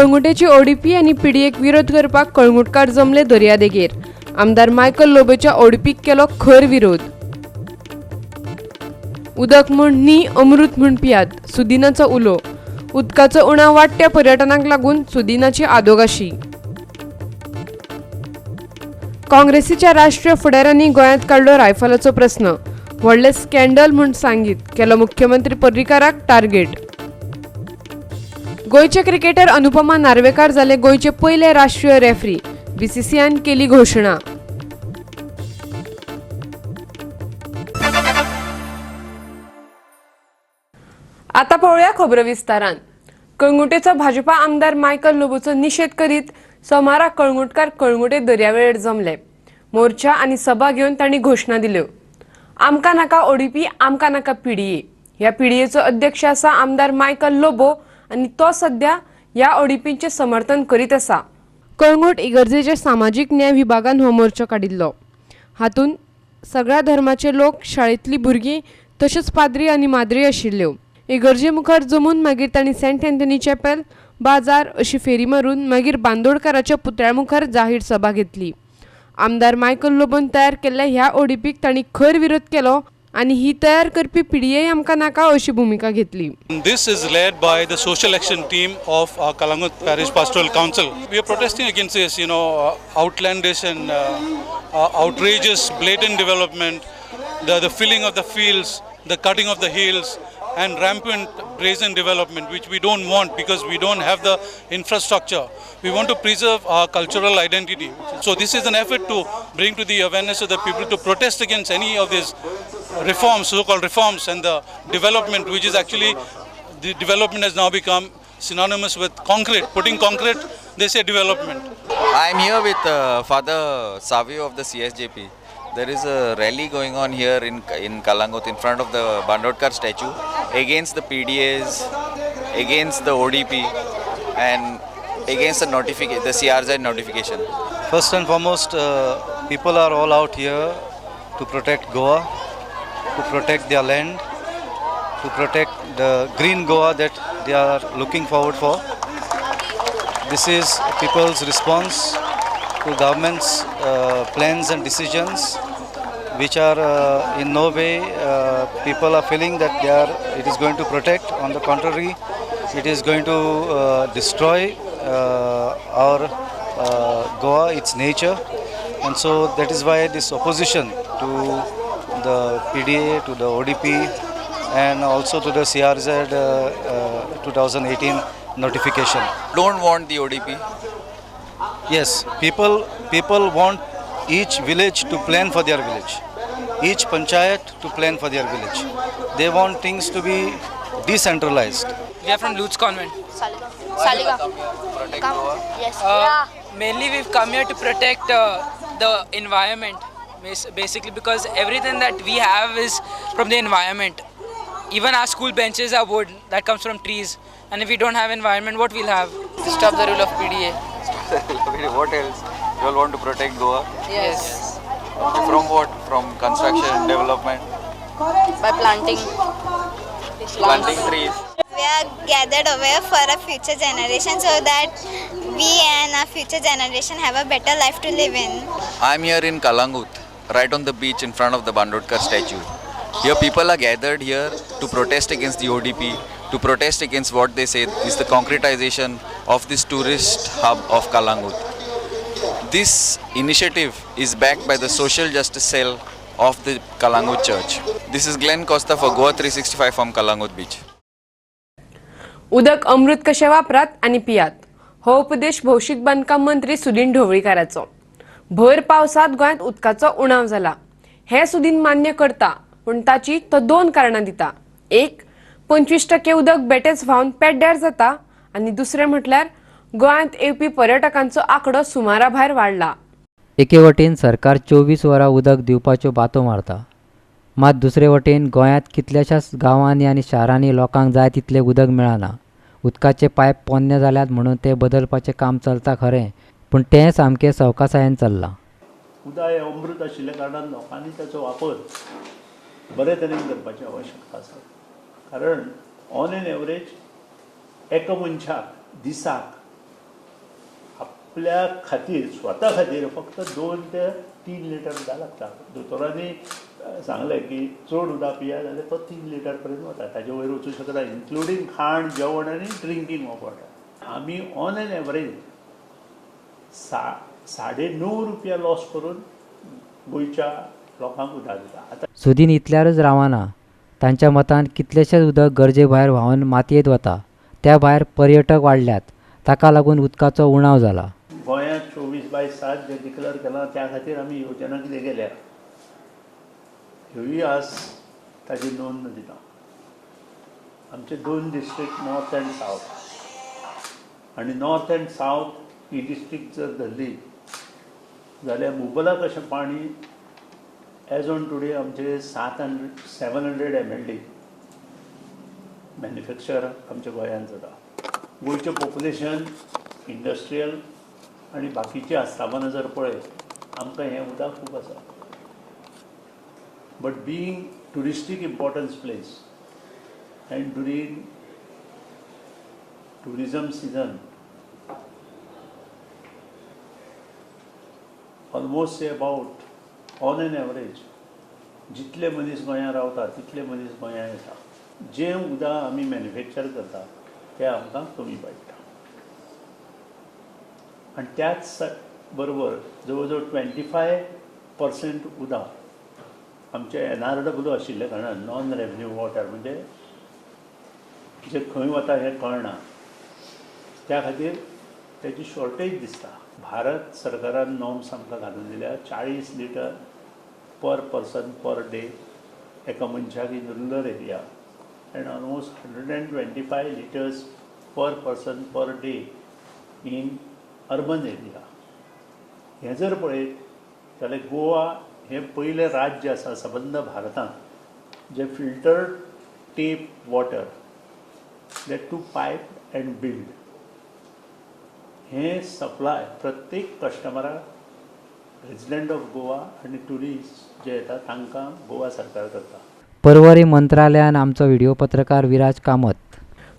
कळंगुटेची ODP आनी पीडीएक विरोध करपाक कळंगुटकार जमले दर्यादेगेर. आमदार मायकल लोबोच्या ओडीपीक केलो खर विरोध. उदक म्हूण न्ही, अमृत म्हूण पियात, सुदिनाचो उलो. उदकाचो उणाव वाडट्या पर्यटनाक लागून सुदिनाची आदोगाशी. काँग्रेसीच्या राष्ट्रीय फुडाऱ्यांनी गोंयांत काडलो रायफलाचो प्रस्न, व्हडलें स्कँडल म्हूण सांगीत केलो मुख्यमंत्री पर्रीकाराक टार्गेट. गोंयचे क्रिकेटर अनुपमा नार्वेकार जाले गोंयचे पयले राष्ट्रीय रेफ्री, बीसीसीआयन केली घोशणा. आता पळोवया खबरो विस्तारान. कळंगुटेचो भाजपा आमदार मायकल लोबोचो निशेध करीत सोमारा कळंगुटकार कळंगुटे दर्यावेळेर जमले. मोर्चा आनी सभा घेवन तांणी घोशणा दिल्यो. आमकां नाका ओडीपी, आमकां नाका पीडीए. ह्या पीडीएचो अध्यक्ष आसा आमदार मायकल लोबो आनी तो सध्या ह्या ओडीपीचें समर्थन करीत आसा. कळंगूट इगर्जेच्या सामाजीक न्याय विभागान हो मोर्चो काडिल्लो. हातूंत सगळ्या धर्माचे लोक, शाळेंतलीं भुरगीं तशेंच पाद्री आनी माद्री आशिल्ल्यो. इगर्जे मुखार जमून मागीर तांणी सेंट अँथनी चॅपेल, बाजार अशी फेरी मारून मागीर बांदोडकाराच्या पुतळ्या मुखार जाहीर सभा घेतली. आमदार मायकल लोबोन तयार केल्ल्या ह्या ओडीपीक तांणी खर विरोध केलो आनी ही तयार करपी पीडीए आमकां नाका अशी भुमिका घेतली. This is led by the social action team of our Calangute Parish Pastoral Council. We are protesting against this outlandish and outrageous, blatant development, the filling of the fields, the cutting of the hills, and rampant brazen development, which we don't want because we don't have the infrastructure. We want to preserve our cultural identity. So this is an effort to bring to the awareness of the people to protest against any of these reforms, so-called reforms, and the development, which is actually, the development has now become synonymous with concrete. Putting concrete, they say development. I am here with Father Savio of the CSJP. There is a rally going on here in Calangute in front of the Bandodkar statue against the PDAs, against the ODP, and against the CRZ notification. First and foremost, people are all out here to protect Goa, to protect their land, to protect the green Goa that they are looking forward for. This is people's response to government's plans and decisions, which are in no way people are feeling that it is going to protect. On the contrary, it is going to destroy our Goa, its nature, and so that is why this opposition to the PDA, to the ODP, and also to the CRZ 2018 notification. Don't want the ODP. Yes, people want each village to plan for their village, each panchayat to plan for their village. They want things to be decentralized. We are from Lutz Convent. Saliga. Protect Come. Goa. Yes. Mainly we've come here to protect the environment, basically, because everything that we have is from the environment. Even our school benches are wood that comes from trees. And if we don't have environment, what we'll have? To stop the rule of PDA. What else? You all want to protect Goa? Yes. Okay, from what? From construction, development? By planting. Planting trees. We are gathered over here for a future generation so that we and our future generation have a better life to live in. I am here in Calangute, right on the beach in front of the Bandodkar statue. Here people are gathered here to protest against the ODP, to protest against what they say is the concretization of this tourist hub of Calangute. This initiative is backed by the social justice cell of the Calangute Church. This is Glenn Costa for Goa 365 from Calangute Beach. उदक अमृत कशें वापरात आनी पियात हो उपदेश भौशीक बांदकाम मंत्री सुदीन ढवळीकाराचो. भर पावसांत गोंयांत उदकाचो उणाव जाला हें सुदीन मान्य करता, पूण ताची तो दोन कारणां दिता. एक, 25% उदक बेटेच व्हांवन पेड्ड्यार जाता आनी दुसरें म्हटल्यार गोंयांत येवपी पर्यटकांचो आंकडो सुमारा भायर वाडला. एके वटेन सरकार 24 वरां उदक दिवपाच्यो बातो मारता, मात दुसरे वटेन गोंयांत कितल्याशाच गांवांनी आनी शारांनी लोकांक जाय तितलें उदक मेळना. उदकाचे पायप पोन्ने जाल्यात म्हणून ते बदलपाचें काम चलता खरें, पूण तें सामकें सवकासायेन चल्लां. उदक हें अमृत आशिल्ल्या कारणान लोकांनी ताचो वापर बरे तरेन करपाची आवश्यकता आसा. कारण ऑन एन एवरेज एका मनशाक दिसाक आपल्या खातीर स्वता खातीर फक्त 2 ते 3 लिटर उदक लागता. दोतोरांनी सांगलें की चड उदक पिया जाल्यार तो 3 लिटर पर्यंत वता, ताजे वयर वचूं शकता, इन्क्लुडींग खाण जेवण आनी ड्रिंकींग ऑफ वॉटर. आमी ऑन एन एवरेज 9.5 रुपया लॉस करून गोंयच्या लोकांक उदक दिता. आतां सुदीन इतल्यारच रावना, तांच्या मतान कितलेशेच उदक गरजे भायर व्हांवन मातयेंत वता. त्या भायर पर्यटक वाडल्यात, ताका लागून उदकाचो उणाव जाला. गोंयांत 24/7 जें डिक्लेर केलां त्या खातीर आमी योजना कितें केल्या ह्योय आज ताजी नोंद दिता. आमचे 2 डिस्ट्रिक्ट नॉर्थ अँड सावथ, आनी north and south he district जर धरली जाल्यार मुबलक अशें पाणी एज ऑन टुडे आमचे 700 MLD manufacture आमच्या गोंयांत जाता. गोंयचें पॉप्युलेशन इंडस्ट्रियल आनी बाकीची आस्थापनां जर पळयत आमकां हें उदक खूब आसा. But being touristic importance place and during tourism season almost say about on an average जितले मनीस गोंयांत रावता तितले मनीस गोंयांत येता. जें उदक आमी मॅन्युफॅक्चर करता तें आमकां कमी पडटा आनी त्याच बरोबर जवळ जवळ 25% उदक आमचें NRW आशिल्ल्या कारणान नॉन रेवन्यू वॉटर, म्हणजे जें खंय वता हें कळना, त्या खातीर तेजी शॉर्टेज दिसता. भारत सरकारान नॉर्म्स आमकां घालून दिल्या 40 litre per person per day एका मनशाक in rural area and almost 125 litres per person per day in urban area. हें जर पळयत जाल्यार गोवा हें पयलें राज्य आसा सबंद भारतांत जें filter tap water that too pipe and build हें सप्लाय प्रत्येक कस्टमराक रेजिडंट ऑफ गोवा आनी ट्युरिस्ट जे येता तांकां गोवा सरकार करता. पर्वरी मंत्रालयान आमचो व्हिडिओ पत्रकार विराज कामत.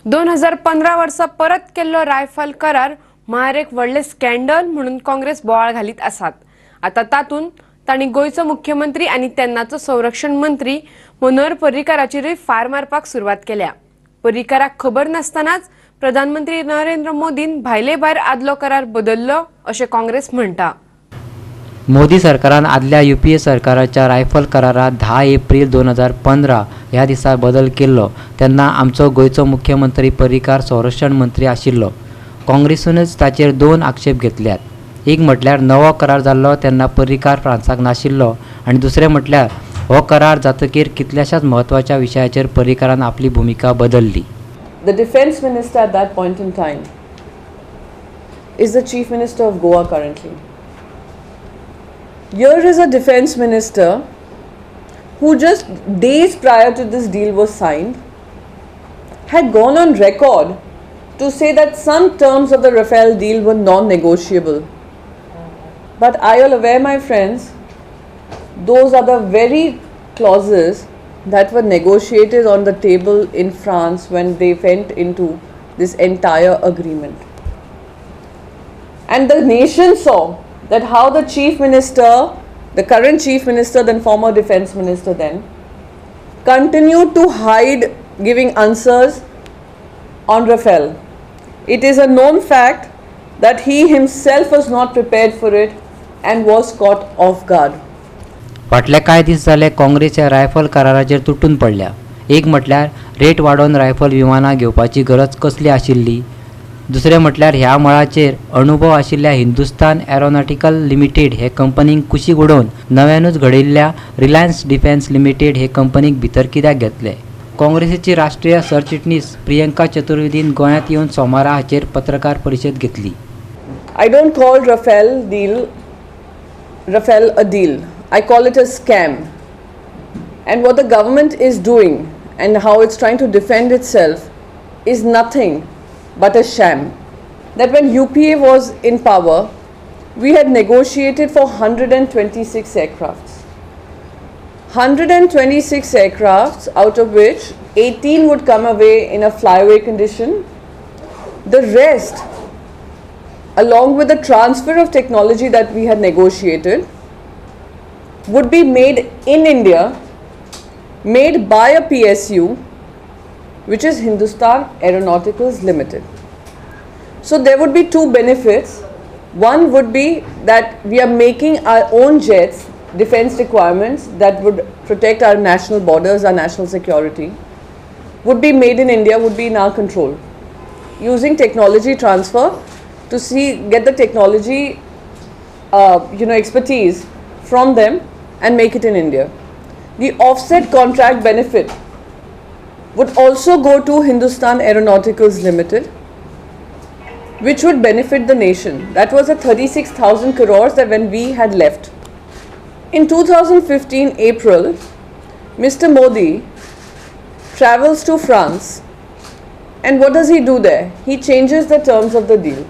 2015 वर्सा परत केल्लो रायफल करार म्हळ्यार एक व्हडलें स्कॅन्डल म्हणून काँग्रेस बोवाळ घालीत आसात. आतां तातूंत तांणी गोंयचो मुख्यमंत्री आनी तेन्नाचो संरक्षण मंत्री मनोहर पर्रीकाराचेरूय फार मारपाक सुरवात केल्या. पर्रीकाराक खबर नासतनाच प्रधानमंत्री नरेंद्र मोदीन भायले भायर आदलो करार बदल्लो अशें काँग्रेस म्हणटा. मोदी सरकारान आदल्या UPA सरकाराच्या रायफल करारात 10 एप्रिल 2015 ह्या दिसा बदल केल्लो तेन्ना आमचो गोंयचो मुख्यमंत्री पर्रीकार संरक्षण मंत्री आशिल्लो. काँग्रेसीनच ताचेर 2 आक्षेप घेतल्यात. एक म्हटल्यार नवो करार जाल्लो तेन्ना पर्रीकार फ्रांसाक नाशिल्लो आनी दुसरें म्हटल्यार हो करार जातकीर कितल्याशाच म्हत्वाच्या विशयाचेर पर्रीकारान आपली भुमिका बदलली. The defense minister at that point in time is the chief minister of Goa currently. Here is a defense minister who just days prior to this deal was signed had gone on record to say that some terms of the Rafale deal were non-negotiable. But I all aware, my friends, those are the very clauses that were negotiated on the table in France when they went into this entire agreement. And the nation saw that how the chief minister, the current chief minister, then former defense minister then, continued to hide giving answers on Rafale. It is a known fact that he himself was not prepared for it and was caught off guard. फाटले कांय दीस जाले काँग्रेस ह्या rifle कराराचेर तुटून पडल्या. एक म्हटल्यार rate वाडोवन रायफल विमानां घेवपाची गरज कसली आशिल्ली, दुसरें म्हटल्यार ह्या मळाचेर अनुभव आशिल्ल्या हिंदुस्तान एरोनॉटिकल लिमिटेड हे कंपनीक कुशीक उडोवन नव्यानूच घडयिल्ल्या रिलायन्स डिफेन्स लिमिटेड हे कंपनीक भितर कित्याक घेतले. काँग्रेसीची राष्ट्रीय सरचिटणीस प्रियंका चतुर्वेदीन गोंयांत येवन सोमारा हाचेर पत्रकार परिशद घेतली. I don't call Rafale a deal. I call it a scam. And what the government is doing and how it's trying to defend itself is nothing but a sham. That when UPA was in power, we had negotiated for 126 aircrafts. 126 aircrafts, out of which 18 would come away in a flyaway condition. The rest along with the transfer of technology that we had negotiated, would be made in India, made by a PSU, which is Hindustan Aeronauticals Limited. So there would be two benefits. One would be that we are making our own jets, defense requirements that would protect our national borders, our national security, would be made in India, would be in our control, using technology transfer to get the technology expertise from them and make it in India. The offset contract benefit would also go to Hindustan Aeronauticals Limited, which would benefit the nation. That was a 36,000 crores that when we had left. In 2015 April, Mr. Modi travels to France, and what does he do there? He changes the terms of the deal.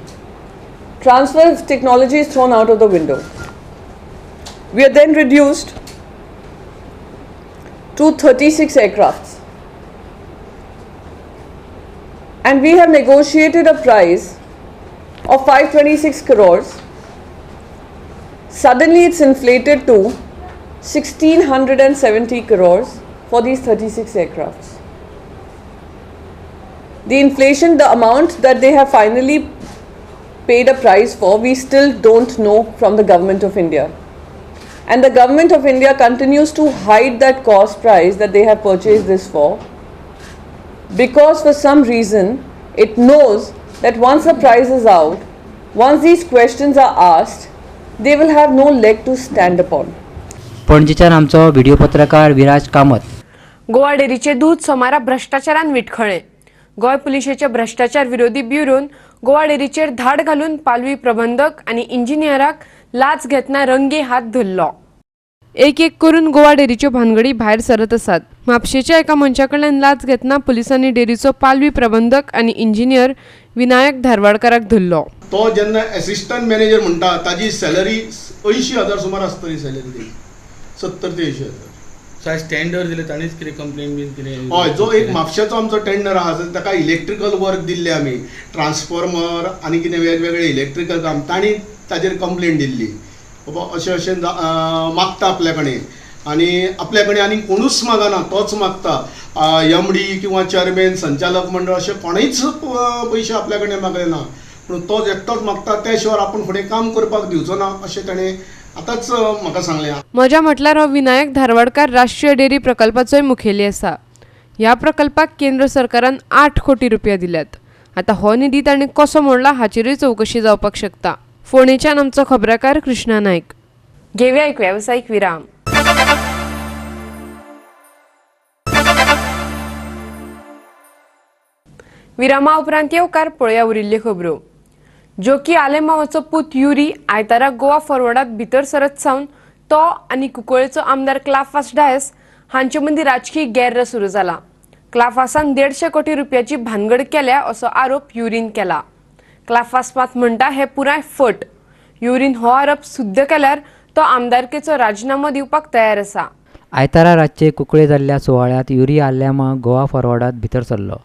Transfer of technology is thrown out of the window. We are then reduced to 36 aircrafts. And we have negotiated a price of 526 crores. Suddenly it's inflated to 1,670 crores for these 36 aircrafts. The inflation, the amount that they have finally paid a price for, we still don't know from the Government of India. And the Government of India continues to hide that cost price that they have purchased this for, because for some reason it knows that once the price is out, once these questions are asked, they will have no leg to stand upon. पणजीच्यान आमचो video पत्रकार विराज कामत. गोवा डेरीचे दूध सोमारा भ्रष्टाचारान विटखळे. गोंय पुलिशेच्या भ्रष्टाचार विरोधी ब्युरोन गोवा डेरीचेर धाड घालून पालवी प्रबंधक आनी इंजिनियराक लाच घेतना रंगे हात धरलो. एक एक करून गोवा डेरीच्यो भानगडी भायर सरत आसात. म्हापशेच्या एका मनशा कडल्यान लाच घेतना पुलिसांनी डेरीचो पालवी प्रबंधक आनी इंजिनियर विनायक धारवाडकाराक धरलो. तो जेन्ना एसिस्टंट मॅनेजर म्हणटा ताजी सॅलरी 80,000 सुमार आसतली, सॅलरी 70 ते 80,000. टेंडर दिले ताणेच कितें कंप्लेन बीन कितें? हय, जो एक म्हापशेचो आमचो टेंडर आहा ताका इलेक्ट्रिकल वर्क दिल्लें आमी, ट्रान्सफॉर्मर आनी कितें वेगवेगळे इलेक्ट्रिकल काम, तांणी ताजेर कंप्लेन दिल्ली बाबा अशें अशें मागता आपल्या कडेन आनी आपल्या कडेन आनी कोणूच मागना, तोच मागता. एम डी किंवा चेअरमॅन, संचालक मंडळ अशें कोणूच पयशे आपल्या कडेन मागले ना, पूण तोच एकटोच मागता. त्या शिवाय आपूण फुडें काम करपाक दिवचो ना अशें ताणें आतांच म्हाका सांगलें. मजा म्हटल्यार हो विनायक धारवाडकार राष्ट्रीय डेअरी प्रकल्पाचोय मुखेली आसा. ह्या प्रकल्पाक केंद्र सरकारान 8 कोटी रुपया दिल्यात. आतां हो निधी ताणें कसो मोडला हाचेरूय चवकशी जावपाक शकता. फोंडेच्यान आमचो खबराकार कृष्णा नायक. घेवया एक वेवसायीक विराम. विरामा उपरांत येवकार पळया उरिल्ल्यो खबरो. जोकी आलेमावाचो पूत युरी आयतारा गोवा फॉरवर्डात भितर सरत सावन तो आनी कुंकळेचो आमदार क्लाफास डायस हांचे मदीं राजकीय गैर सुरू जाला. क्लाफासान 150 कोटी रुपयाची भानगड केल्या असो आरोप युरीन केला. क्लाफास मात म्हणटा हे पुराय फट. युरीन हो आरोप सुद्द केल्यार तो आमदारकेचो राजिनामो दिवपाक तयार आसा. आयतारा रातचे कुंकळे जाल्ल्या सुवाळ्यांत युरी आलेमाव गोवा फॉरवर्डात भितर सरलो.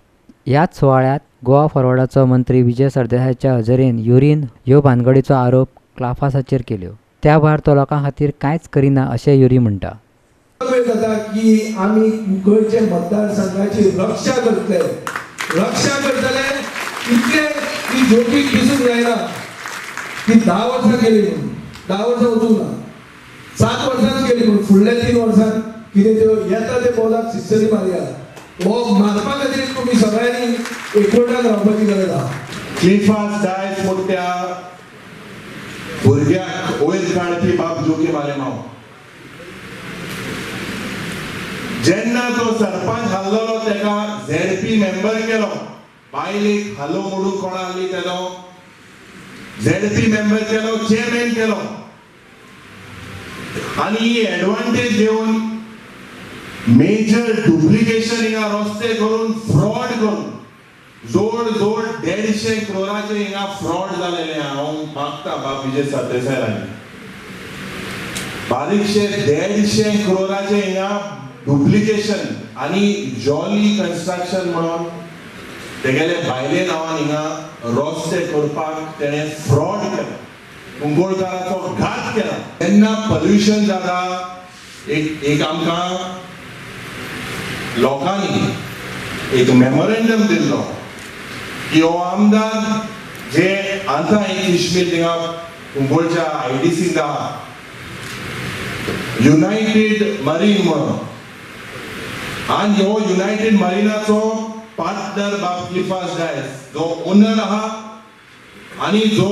ह्याच सुवाळ्यांत गोवा फॉरवर्डाचो मंत्री विजय सरदेसायाच्या हजेरेन युरीन ह्यो भानगडीचो आरोप क्लाफासाचेर केल्यो. त्या भायर तो लोकां खातीर कांयच करिना अशें युरी म्हणटा. जाता की आमी कुंकळचे मतदारसंघाची रक्षा करतले, रक्षा करतले इतले की जोकीक दिसूंक जायना की 10 वर्सां गेली म्हणून, 10 वर्सां वचूंक ना, 7 वर्सांच गेली म्हणून, फुडल्या 3 वर्सांत कितें त्यो येता ते बॉलाक सिस्टरी मारया. हो मारपा खातीर तुमी सगळ्यांनी एकवटान रावपाची गरज आहा. क्लिफास डायस मोठ्या भुरग्याक वयर काडपी बाब जोकीम आलेमाव जेन्ना तो सरपंच हाल्लो तेका झेडपी मेंबर केलो, बायलेक हालो मोडूंक कोणा हाडली तेजो झेडपी मेंबर केलो, चेअरमॅन केलो आनी ही एडवांटेज घेवन मेजर डुप्लिकेशन हिंगा रस्ते करून फ्रॉड करून जोड जोड 150 क्रोराचे हिंगा फ्रॉड जालेले. हांव मागता बाब विजय सरदेसाय हांणी बारीकशे 150 क्रोराचे हिंगा डुप्लिकेशन आनी जॉली कन्स्ट्रक्शन म्हणून तेगेले बायले नांवान हिंगा रस्ते करपाक तेणें फ्रॉड केला, कुंकळकाराचो घात केला. तेन्ना पॉल्युशन जाता. एक एक आमकां लोकांनी एक मेमोरेंडम दिल्लो की हो आमदार जे आतां एक फिश मिल थिंगा कुंकळच्या आयडीसींत आहा, युनायटेड मरीन म्हणून, आनी हो युनायटेड मरिनाचो पार्टनर बाब क्लिफास डायस जो ओनर आहा आनी जो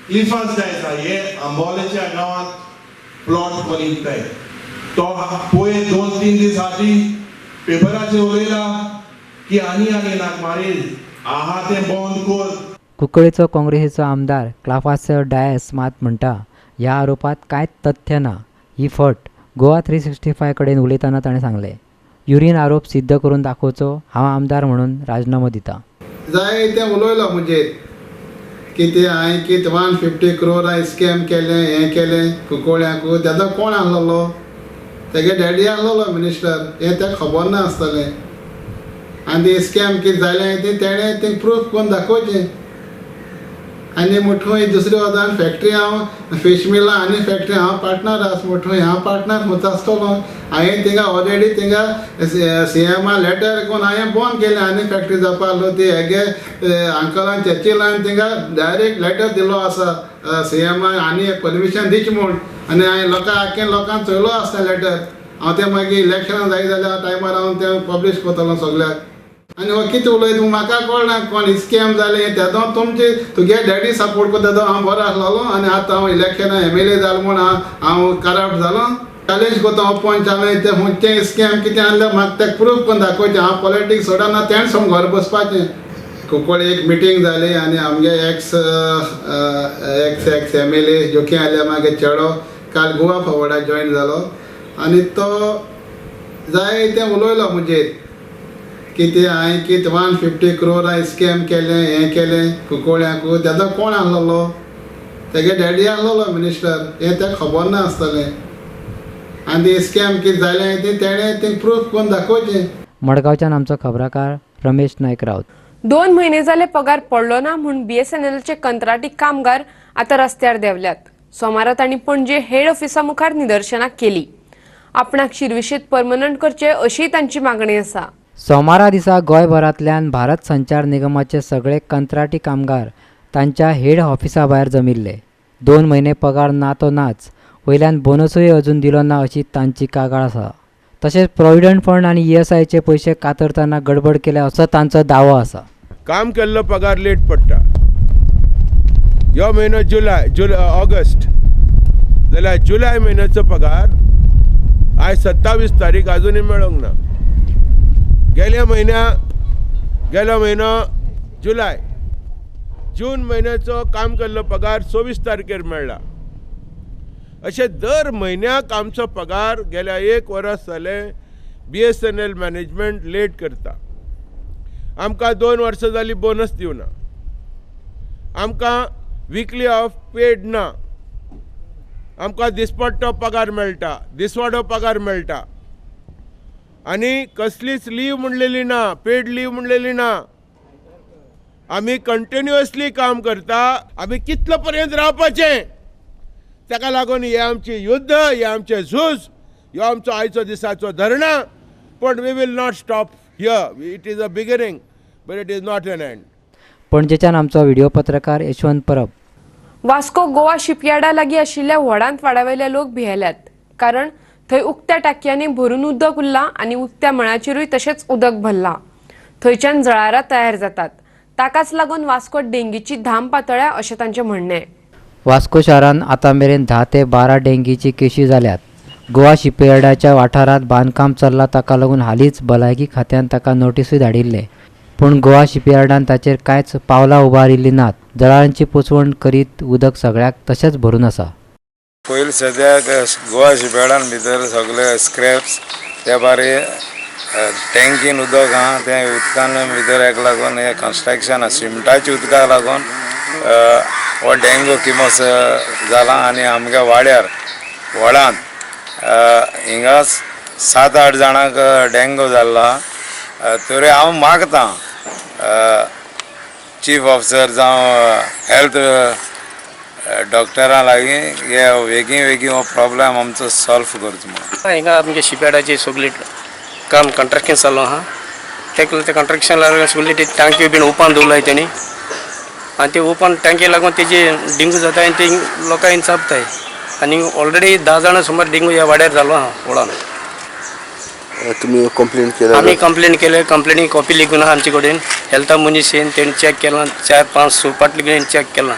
क्लिफास डायस आहा हे आंबोलेच्या गांवांत प्लॉट विकताय. तो पयर 2-3 दीस आदीं पेपराचेर उलयला की आनी आनी नाक मारील आहा तें बंद कर. कुंकळेचो काँग्रेसीचो आमदार क्लाफास डायस मात म्हणटा, ह्या आरोपात कांयच तथ्य ना, ही फट. गोवा 365 कडेन उलयतना ताणें सांगलें, युरीन आरोप सिद्ध करून दाखोवचो, हांव आमदार म्हणून राजिनामो दिता. जाय तें उलयलो म्हणजे कितें हांवें कितें 150 क्रोर हांवें स्कॅम केलें, हें केलें कुंकळ्यांकू. तेदो कोण आसलेलो? तेगे डॅडी आसलेलो मिनिस्टर, हें तेका खबर ना आसतलें. आनी तें स्कॅम कितें जालें तें तेणें तें प्रूफ करून दाखोवचें. आनी मुठूय दुसरे वदान फॅक्ट्री हांव फिश मिलां आनी फॅक्ट्री हांव पार्टनर आसा, मुठूय हांव पार्टनर म्हूण आसतलो. हांवें थिंगा ऑलरेडी थिंगा सीएमा लेटर करून हांवें बंद केलें आनी फॅक्ट्री जावपा आसलो ती हेगे अंकलान चर्चिलान थिंगा डायरेक्ट लेटर दिलो आसा सीएमा आनी परमिशन दिचें म्हूण. आनी हांवें लोकां आख्खे लोकांक चोयलो आसता लेटर. हांव तें मागीर इलेक्शनाक जाय जाल्यार टायमार हांव तें पब्लीश करतलो सगळ्याक. आनी हो कितें उलयता म्हाका कळना, कोण स्कॅम जालें तेदो तुमचे तुगे डॅडी सपोर्ट करता तेदो हांव बरो आसलेलो आनी आतां हांव इलेक्शनाक एमएलए जालो म्हूण हांव करप्ट जालो. चॅलेंज करता ओपन चॅलेंज, तें खंयचें स्कॅम कितें आसलें म्हाका तें प्रूफ करून दाखोवचें. हांव पॉलिटिक्स सोडना, तेणें सोम घर बसपाचें. कुंकळ्ळे एक मिटींग जाली आनी आमगे एक्स एक्स एमएलए जोकी आयल्या मागीर चेडो काल गोवा फॉवर्डाक जॉयन जालो आनी तो जाय तें उलयलो म्हणजे कितें हांवें कितें 150 क्रोर हांवें स्कॅम केलें, हें केलें कुंकळ्यांकू. तेदो कोण आसलेलो? तेगे डॅडी आसलेलो मिनिस्टर, हें तेका खबर ना आसतलें. आनी तें स्कॅम कितें जालें तें तेणें तें प्रूफ करून दाखोवचें. मडगांवच्यान आमचो खबराकार रमेश नायक राऊत. 2 म्हयने जाले पगार पडलो ना म्हूण बीएसएनएलचे कंत्राटी कामगार आतां रस्त्यार देंवल्यात. सोमारा तांणी पणजे हेड ऑफिसा मुखार निदर्शनां केली. आपणाक शिर्विशेत परमनंट करचे अशी तांची मागणी आसा. सोमारा दिसा गोंयभरांतल्यान भारत संचार निगमाचे सगळे कंत्राटी कामगार तांच्या हेड ऑफिसा भायर जमिल्ले. 2 म्हयने पगार ना तो नाच, वयल्यान बोनसूय अजून दिलो ना अशी तांची कागाळ आसा. तशेंच प्रोविडंट फंड आनी ईएसआयचे पयशे कातरतना गडबड केल्या असो तांचो दावो आसा. काम केल्लो पगार लेट पडटा. ह्यो म्हयनो जुलय ऑगस्ट जाल्यार जुलय म्हयन्याचो पगार आयज 27 तारीख अजुनूय मेळोंक ना. गेलो म्हयनो जुलय, जून म्हयन्याचो काम केल्लो पगार 24 तारखेर मेळ्ळा. अशें दर म्हयन्याक आमचो पगार गेल्या 1 वर्स जालें बीएसएनएल मॅनेजमेंट लेट करता. आमकां 2 वर्सां जालीं बोनस दिवना, आमकां विकली ऑफ पेड ना, आमकां दिसपट्टो पगार मेळटा, दिसवाडो पगार मेळटा आनी कसलीच लीव म्हणलेली ना, पेड लीव म्हणलेली ना. आमी कंटिन्युअसली काम करता. आमी कितलो पर्यंत रावपाचें? ताका लागून हें आमचें युद्ध, हें आमचें झूज, ह्यो आमचो आयचो दिसाचो धरणा. पण we will not stop here. It is a beginning but it is not an end. पणजेच्यान आमचो व्हिडिओ पत्रकार यशवंत परब. वास्को गोवा शिपयार्डा लागीं आशिल्ल्या व्हडांत वाड्यावयले लोक भियेल्यात, कारण थंय उक्त्या टाकयांनी भरून उदक उरलां आनी उक्त्या मळाचेरूय तशेंच उदक भरलां. थंयच्यान जळारां तयार जातात. ताकाच लागून वास्को डेंगीची धाम पातळ्या अशें तांचें म्हणणें. वास्को शारान आतां मेरेन 10 ते 12 डेंगीची केशी जाल्यात. गोवा शिपयार्डाच्या वाठारांत बांदकाम चल्लां ताका लागून हालींच भलायकी खात्यान ताका नोटिसूय धाडिल्ले, पूण गोवा शिपयार्डान ताचेर कांयच पावलां उबारिल्लीं नात. जळारांची पोसवण करीत उदक सगळ्याक तशेंच भरून आसा. पयलीं सद्याक गोवा शिपयार्डान भितर सगळे स्क्रॅप्स त्या बारे टँकीन उदक आहा, त्या उदकान भितर हेका लागून हें कन्स्ट्रक्शन सिमटाच्या उदकाक लागून हो डेंगू किमस जाला आनी आमच्या वाड्यार व्हडान हिंगा 7-8 जाणांक डेंगू जाल्लो. तरी हांव मागतां चीफ ऑफिसर जावं हेल्थ डॉक्टरां लागीं हे वेगीं वेगीं हो प्रॉब्लेम आमचो सॉल्व करचो म्हणून. हिंगा आमगे शिपयार्डाची सगळी काम कंट्रक्शन चालू आहा. तेका ते कंट्रक्शन लागून सगळी ती टांकयो बीन ओपन दवरलाय तेणी आनी ते ओपन टांकये लागून तेजी डेंगू जाता आनी ती लोकांक चाबताय आनी ऑलरेडी 10 जाणां सुमार डेंगू ह्या वाड्यार जालो आहा व्हडान. तुमी कंप्लेन केल्या? आमी कंप्लेन केले, कंप्लेनी कॉपी लिखून आहा आमचे कडेन. हेल्था मनीस येवन तेणी चॅक केलां, 4-5-6 पाटली घेवन चॅक केलां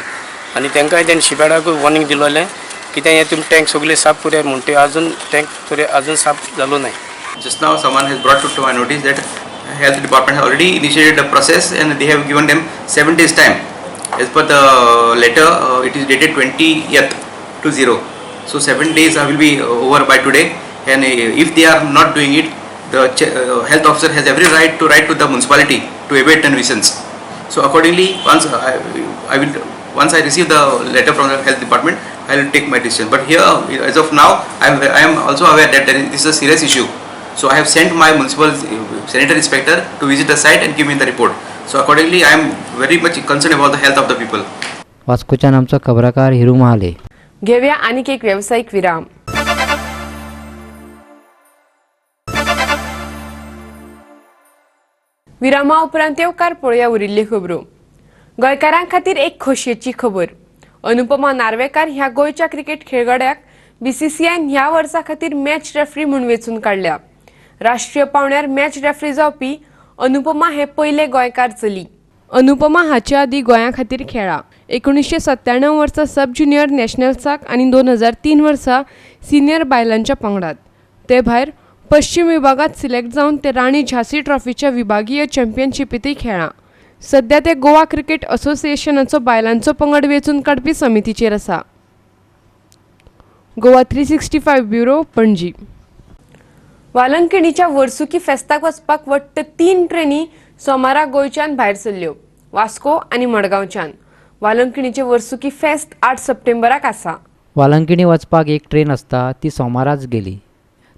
आनी तांकांय तेणी शिपयार्डाकूय वॉर्निंग दिलोलें कितें हें तुमी टँक सगळे साफ करुया म्हूण, ते अजून टँक तरी अजून साफ जालो नाय. Just now someone has brought to my notice that health department has already initiated the process and they have given them 7 days time. As per the letter, it is dated 20th to 0. So 7 days will be over by today, and if they are not doing it, the health officer has every right to write to the municipality to abate the nuisance. So accordingly, once I receive the letter from the health department, I will take my decision. But here, as of now, I am also aware that this is a serious issue. So I have sent my municipal sanitary inspector to visit the site and give me the report. So accordingly, I am very much concerned about the health of the people. वास्कोच्यान आमचो खबराकार हिरू महाले. घेऊया आणखी एक व्यावसायिक विराम. विरामा उपरांत येवकार पळोवया उरिल्ल्यो खबरो. गोंयकारां खातीर एक खोशयेची खबर. अनुपमा नार्वेकार ह्या गोंयच्या क्रिकेट खेळगड्याक बीसीसीआयन ह्या वर्सा खातीर मॅच रेफ्री म्हूण वेंचून काडल्या. राष्ट्रीय पावंड्यार मॅच रेफ्री जावपी अनुपमा हे पयले गोंयकार चली. अनुपमा हाचे आदीं गोंया खातीर खेळा. 1997 वर्सा सब ज्युनियर नॅशनल्साक आनी 2003 वर्सा सिनियर बायलांच्या पंगडात. ते भायर पश्चिम विभागांत सिलेक्ट जावन ते राणी झांसी ट्रॉफीच्या विभागीय चॅम्पियनशिपींतय खेळां. सध्या ते गोवा क्रिकेट असोसिएशनाचो बायलांचो पंगड वेंचून काडपी समितीचेर आसा. गोवा 365 ब्युरो, पणजी. वालंकिणीच्या वर्सुकी फेस्ताक वचपाक वट्ट 3 ट्रेनी सोमारा गोंयच्यान भायर सरल्यो, वास्को आनी मडगांवच्यान. वालंकिणीचे वर्सुकी फेस्त 8 सप्टेंबराक आसा. वालंकिणी वचपाक एक ट्रेन आसता, ती सोमाराच गेली.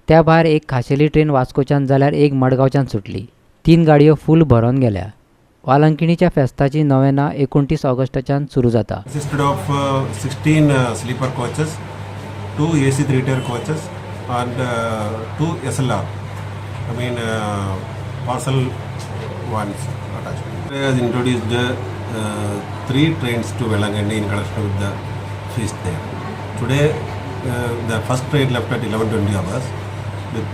त्या भायर एक खाशेली ट्रेन वास्कोच्यान जाल्यार एक मडगांवच्यान सुटली. 3 गाडयो फूल भरून गेल्या. वालंकिणीच्या फेस्ताची नोवेना 29 ऑगस्टाच्यान सुरू जाता. Consisted of 16 sleeper coaches, 2 AC 3-tier coaches and 2 SLR, I mean parcel ones attached. It has introduced 3 trains to Velangani in connection with the feast there. Today the first train left at 11:20 hours with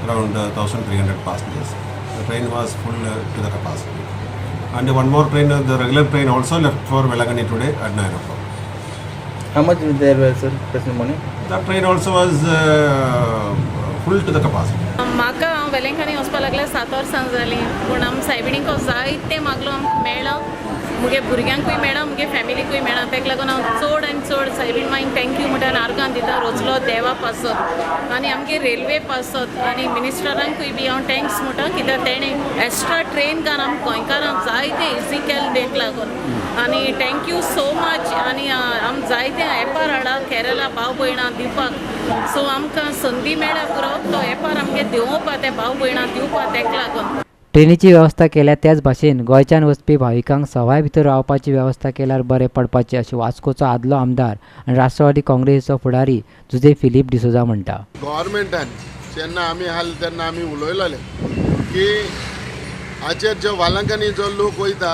around 1,300 passengers. The train was full to the capacity. And one more train, the regular train also left for Velangani today at 9 o'clock. How much there were, sir, present morning? The train also was full to the capacity. म्हाका हांव वेलंकणी वचपाक लागल्यार 7 वर्सां जालीं, पूण आम सायबिणीक जायते मागलो आमकां मेळ्ळा, मुगे भुरग्यांकूय मेळ्ळा, मुगे फॅमिलीकूय मेळ्ळा. ताका लागून हांव चड आनी चड सायबीण मायक thank you म्हणटा आनी आर्गां दिता रोजलो देवा पासत आनी आमगे रेल्वे पासत आनी मिनिस्टरांकूय बी हांव thanks म्हणटा, कित्याक तेणें एक्स्ट्रा ट्रेन घालून आमकां गोंयकारांक जायते इजी केलें तेका लागून. आनी thank you so much. आनी आम जायते एपार हाडा केरला भाव भयणां दिवपाक, सो आमकां संदी मेळ्ळ्या पुरो तो एपार आमगे देंवोवपा, ते भाव भयणां दिवपा तेका लागून. ट्रेनीची वेवस्था केल्या त्याच भाशेन गोंयच्यान वचपी भाविकांक सवाय भितर रावपाची वेवस्था केल्यार बरें पडपाचें अशें वास्कोचो आदलो आमदार आनी राष्ट्रवादी काँग्रेसीचो फुडारी जुझे फिलीप डिसोजा म्हणटा. गव्हर्मेंटान जेन्ना आमी हाल तेन्ना आमी उलयलेले की हाचेर जे वालांकांनी जो लोक वयता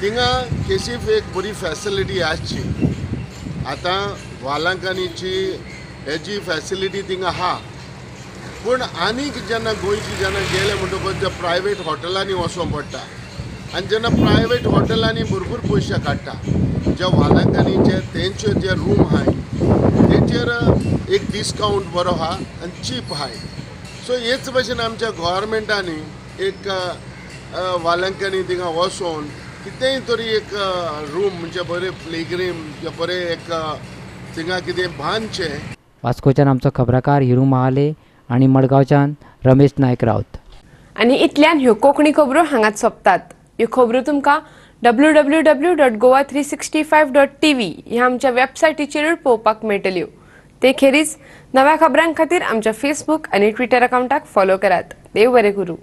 थिंगा केसीफ एक बरी फॅसिलिटी आसची. आतां वालांकानीची हेजी फॅसिलिटी थिंगा आहा, पूण आनीक जेन्ना गोंयची जेन्ना गेले म्हणटकच जे प्रायवेट हॉटेलांनी वचोंक पडटा आनी जेन्ना प्रायवेट हॉटेलांनी भरपूर पयशे काडटा, जे वालांकानीचे तेंचे जे रूम आहाय तेंचेर एक डिस्कावंट बरो आहा आनी चीप आहाय. सो हेच भशेन आमच्या गव्हर्मेंटांनी एक वालांकानी थिंगा वचोन कितेंय तरी एक रूम म्हणजे बरें प्लेग्रीम बरें एक थिंगा कितें बांदचें. वास्कोच्यान आमचो खबराकार हिरू महाले आनी मडगांवच्यान रमेश नायक रावत. आनी इतल्यान ह्यो कोंकणी खबरो हांगाच सोंपतात. ह्यो खबरो तुमकां www.goa365.tv ह्या आमच्या वेबसायटीचेरूय पळोवपाक मेळटल्यो. ते खेरीज नव्या खबरां खातीर आमच्या फेसबूक आनी ट्विटर अकावंटाक फॉलो करात. देव बरें करूं.